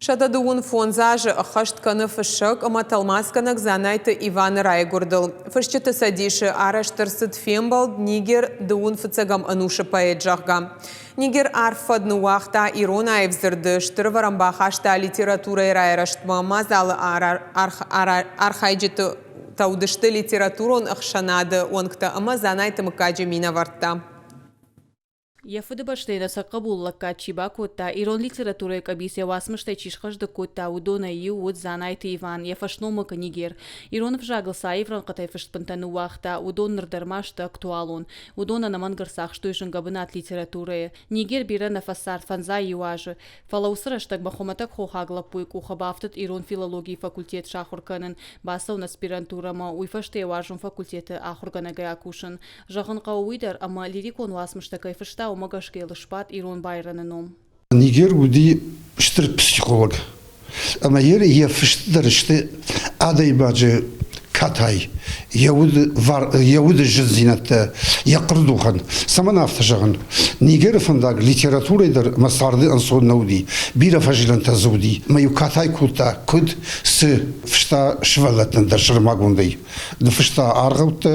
125 азы ӕххӕст кӕны фыссӕг ӕмӕ тӕлмацгӕнӕг Дзанайты Иваны райгуырдыл. Фысджыты цӕдисы арӕзт ӕрцыд фембӕлд Нигер дыууын фыццӕгӕм ӕнусы поэт, зӕгъгӕ. Нигер арф фӕд ныууагъта ирон аив дзырды, стыр ӕвӕрӕн бахаста литературӕйы райрӕзтмӕ. Мадзалы архайджытӕ уыдысты литературон ӕхсӕнады уӕнгтӕ ӕмӕ Дзанайты мыггаджы минӕвӕрттӕ. Йӕ фыдыбӕстӕйы нӕ сӕ хъӕбулы лӕггад чи бакодта, ирон литературӕйы къӕбиц йӕ уацмыстӕй чи схъӕздыг кодта, уыдонӕй иу уыд Дзанайты Иван, йӕ фӕсномыг Нигер. Ирон ӕвзагыл цы аив рӕнхъытӕй фыст бынтӕ ныууагъта, уыдон ныр дӕр ма сты актуалон. Уыдон ӕнӕмӕнг ӕрцахстой зынгӕ бынат литературӕйы. Нигер бирӕ нӕ фӕцард, фӕндзай иу азы. Фӕлӕ уыцы рӕстӕгмӕ хуымӕтӕг хохаг лӕппуйы къухы бафтыд ирон филологийы факультет сахуыр кӕнын, бацӕуын аспирантурӕмӕ, уый фӕстӕ йӕ уарзон факультеты ахуыргӕнӕгӕй акусын. Зӕгъын хъӕуы уый дӕр, ӕмӕ лирикон уацмыстӕ кӕй фыста, уымӕ гӕсгӕ йыл сбадт ирон Байроны ном. Нигер уыди стыр психолог ӕмӕ йӕ фыст дӕр сты адӕймаджы катай, йӕ уды зындзинӕдтӕ, йӕ хъуырдухӕн. Цӕмӕн афтӕ зӕгъын? Нигеры фӕндаг литературӕйы дӕр ӕмӕ царды ӕнцон нӕ уыди, бирӕ фӕзилӕнтӕ дзы уыди. Ӕмӕ-иу катай кодта, куыд, цы фыста сывӕллӕттӕн дӕр сӕрмагондӕй. Ныффыста аргъӕуттӕ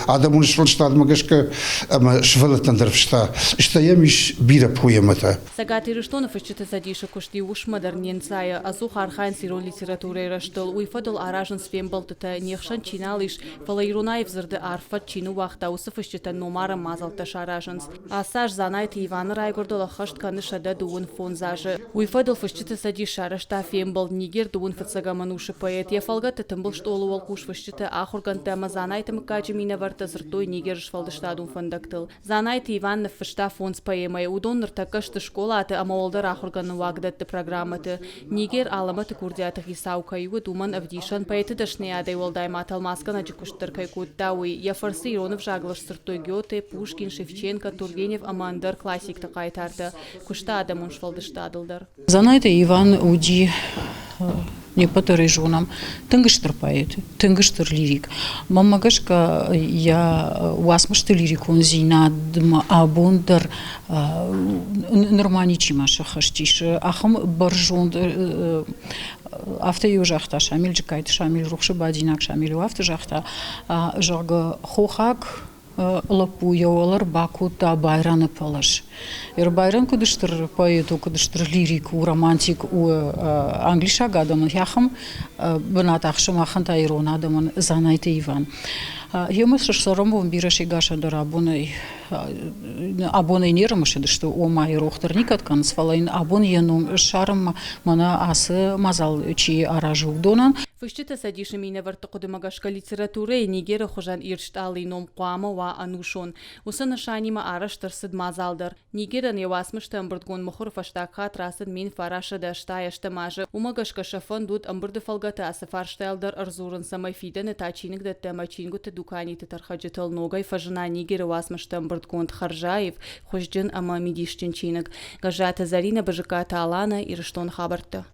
адӕмон сфӕлдыстадмӕ гӕсгӕ ӕмӕ сывӕллӕттӕн дӕр фыста. Стӕй йӕм ис бирӕ поэмӕтӕ. Цӕгат Ирыстоны фысджыты цӕдисы куыст иу уысммӕ дӕр не нцайы. Ӕдзух архайынц ирон литературӕйы рӕзтыл. Уый фӕдыл аразынц фембӕлдтытӕ, не хсӕн чи нал ис, фӕлӕ ирон аив дзырды арф фӕд чи ныууагъта, уыцы фысджытӕн номарӕн мадзӕлттӕ саразынц. Ацы аз Дзанайты Иваны райгуырдыл ӕххӕст кӕны 125 азы. Уый фӕдыл фысджыты цӕдис сарӕзта фембӕлд Нигер дыууын фыццӕгӕм ӕнусы поэт. Йӕ фӕлгӕтты тымбыл стъолы уӕлхъус фысджытӕ, ахуыргӕндтӕ ӕмӕ Дзанайты мыггаджы минӕвӕрттӕ дзырдтой Нигеры сфӕлдыстадон фӕндӕгтыл. Дзанайты Иван ныффыста фондз поэмӕйы, уыдон ныртӕккӕ сты скъолаты ӕмӕ уӕлдӕр ахуыргӕнӕн уагдӕтты программӕты. Нигер алӕмӕты курдиаты хицау кӕй уыд, уымӕн ӕвдисӕн, поэты дӕсныйадӕй уӕлдай ма тӕлмацгӕнӕджы куыст дӕр кӕй кодта, уый. Йӕ фӕрцы ирон ӕвзагыл сдзырдтой Гёте, Пушкин, Шевченко, Тургенев ӕмӕ ӕндӕр классикты хъайтартӕ. Куыста адӕмон сфӕлдыстадыл дӕр. Дзанайты Иван уыди не ппӕт дӕр ӕй зонӕм, тынг стыр поэт, тынг стыр лирик. Мӕнмӕ гӕсгӕ, йӕ уацмысты лирикондзинадмӕ абон дӕр нырма ничима сӕххӕст ис. Ахӕм бӕрзонд, афтӕ-иу загъта Шамил Джыккайты Шамил, рухсы бадинаг Шамил-иу афтӕ загъта, зӕгъгӕ, хохаг лӕппу йӕ уӕлӕ ӕрбакодта Байраны пӕлӕз. Байрон куыд стыр поэт у, куыд стыр лирик у, романтик у англисаг адӕмӕн, ахӕм бынат ахсы махӕн та ирон адӕмӕн Дзанайты Иван. Йемӕ цӕрӕнбон бирӕ сегасӕн дӕр абонӕй абонӕй не рымысыдысты, ома рох дӕр никӕд кӕнынц, фӕлӕ йын абон йӕ ном ссарынмӕ мӕнӕ ацы мадзал чи аразы, уыдонӕн. Фысджыты цӕдисы минӕвӕртты хъуыдымӕ гӕсгӕ литературӕйы Нигеры хуызӕн ирд стъалыйы ном хъуамӕ уа ӕнусон. Уыцы нысанимӕ арӕзт ӕрцыд мадзал дӕр. Нигерӕн йӕ уацмысты ӕмбырдгонд мыхуыры фӕстаг хатт рацыд 1968 азы. Уымӕ гӕсгӕ сӕ фӕнд уыд ӕмбырды фӕлгӕты ацы фарстайыл дӕр ӕрдзурын, цӕмӕй фидӕны та чиныгдӕттӕ ӕмӕ чингуыты дуканиты тӕрхӕджытыл ногӕй фӕзына Нигеры уацмысты ӕмбырдгонд хӕрзаив, хуызджын ӕмӕ мидисджын чиныг. Гӕззаты Зӕринӕ, Бызыккаты Аланӕ, Ирыстоны хабӕрттӕ.